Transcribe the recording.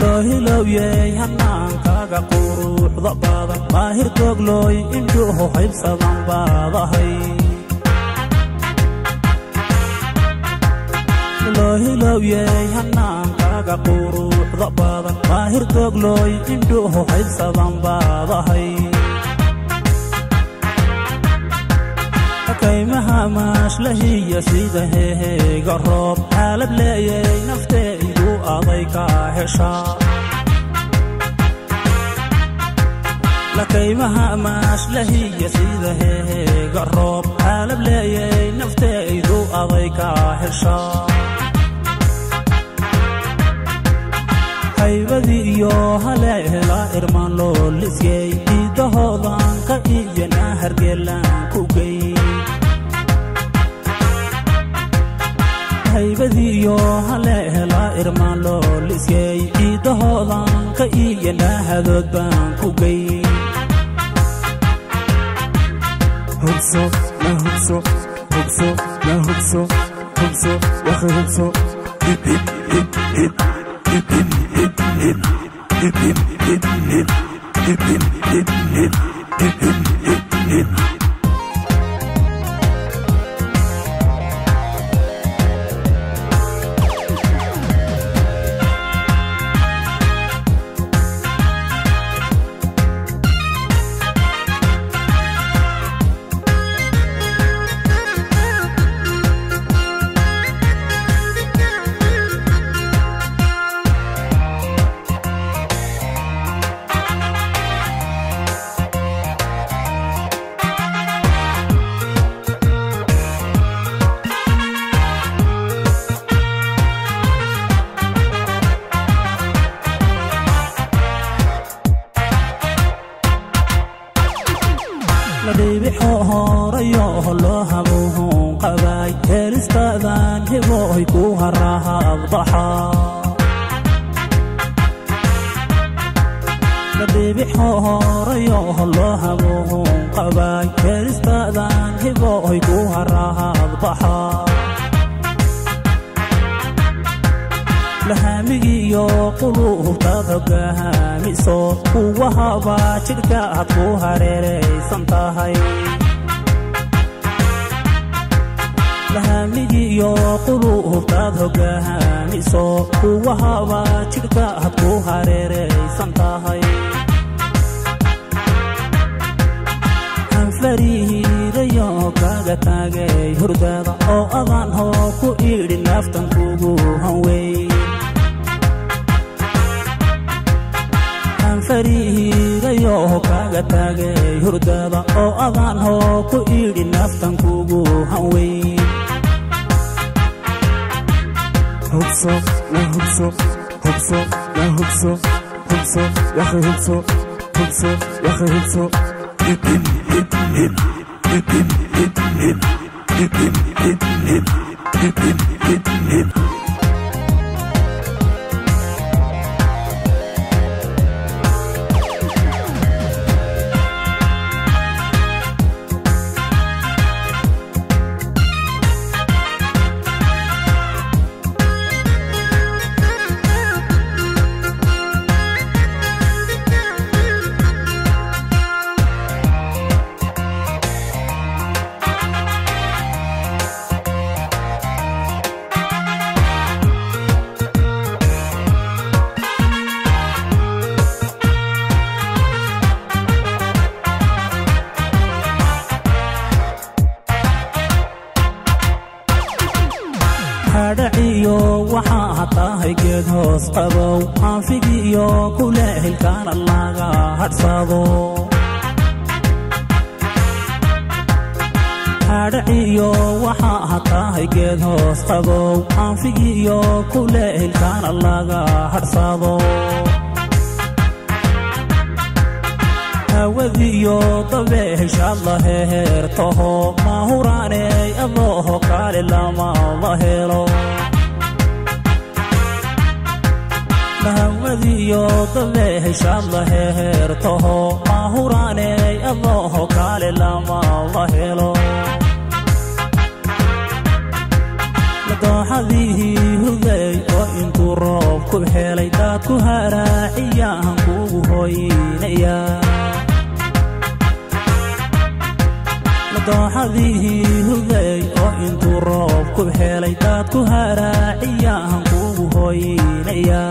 Loo hilowiyey hanaankaaga quruxda badan, maahir tooglooy indhuhu haybsadan baadahay. Loo hilowiyey hanaankaaga quruxda badan, maahir tooglooy indhuhu haybsadan baadahay. Kaymaha maashlahiya sida heheega roob, xaalab leeyay nafteydu aday ka heshaa. Lakaymaha maashlahiya sida heheega roob, xaalab leeyay nafteydu aday ka heshaa. Haybadii iyo haleela irmaan loo liskey, ciidahoodanka iyana hargeelaan ku gey. Haybadii iyo haleela irmaan loo liskey, ciidahoodanka iyana hadood baan ku gey. Hubso la hubso, hubso la hubso, hubso يا اخي hubso. Hip hip hip hip hip hip hip hip hip hip hip hip hip hip hip hip hip hip hip. La dhiibixo horayo loo habuuhun qabaay, helistaadan hiboy ku harahaadbaxa. La dhiibixo horayo loo habuuhun qabaay, helistaadan hiboy ku harahaadbaxa. Lahaamigiiyo quluubtaad hogaamiso, kuwahabaa jidhka aad ku hareeraysan tahay. Lahaamigiiyo quluubtaad hogaamiso, kuwahabaa jidhka aad ku hareeraysan tahay. Hanfarihiirayo kaga taagay hurdada, oo adaan hoo ku idhi naaftan kugu hanwey. Hanfarihiirayo kaga taagay hurdada, oo adaan hoo ku idhi naaftan kugu hanwey. Hubso la hubso, hubso la hubso, hubso يا اخي hubso, hubso يا اخي hubso. Hip hip hip hip hip hip hip hip hip hip hip hip hip hip hip. Hadhaciyo waxaa tahay geed hoos qabow, xaafigiiyo kuleehilkaana laga hadhsado. Hadhaciyo waxaa tahay geed hoos qabow, xaafigiiyo kuleehilkaana laga hadhsado. Hawadiyo dabeeshaad la hehertaho, maahuraaney adooho kaale lama la helo. Hawadiyo dabeeshaad la hehertaho, maahuraaney adooho kaale lama la helo. Dooxadii hurday oo intuu Intuu roob ku helay daad ku haraaciyaan kugu hoynaya. Dooxadihii hubey oo intuu roob ku helay daad ku haraaciyaan kugu hoynaya.